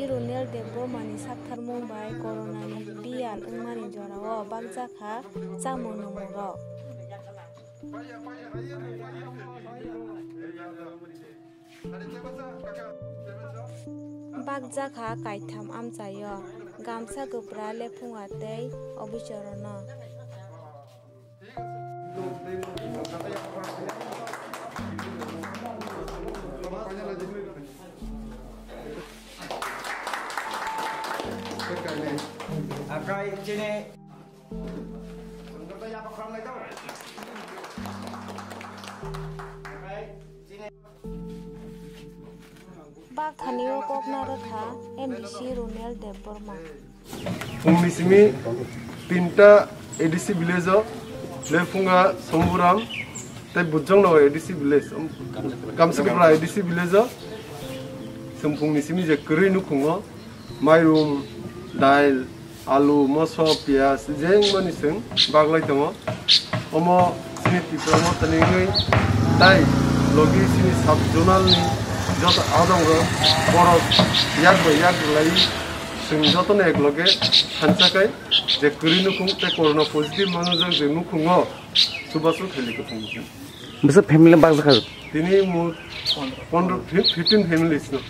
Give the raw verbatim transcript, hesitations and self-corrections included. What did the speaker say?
Ronel Debbarma ni saktharmung bai Corona ni biyal wngmani jorao bakjakha chamung nwngmungrok. Bakjakha kaitham amchaio, gamsa kwpra, lephunga tei obisorono. Akai chini. Bak thani o kok narwkha M D C Ronel Debbarma. Phungni simi tinta A D C village o, Lephunga, Somburam, tei Bujongno A D C village, Kamsukra A D C village o, chwng phungni simi je kwrwi nukhungo, mairum, dail, alu, moso, piyaj, jengmani chwng baglai tongo. Omo chini Tipra Motha ni wngwi tai logi chini sub zonal ni joto adongrok borok yak bai yak rwlaiwi chwng jotono ekloge thansa khai je kwrwi nukhung tei corona positive manujak je nukhungo chubachu khailai kwthang. Bwswk family bakjakha? Tini mo pondro, fifteen families no.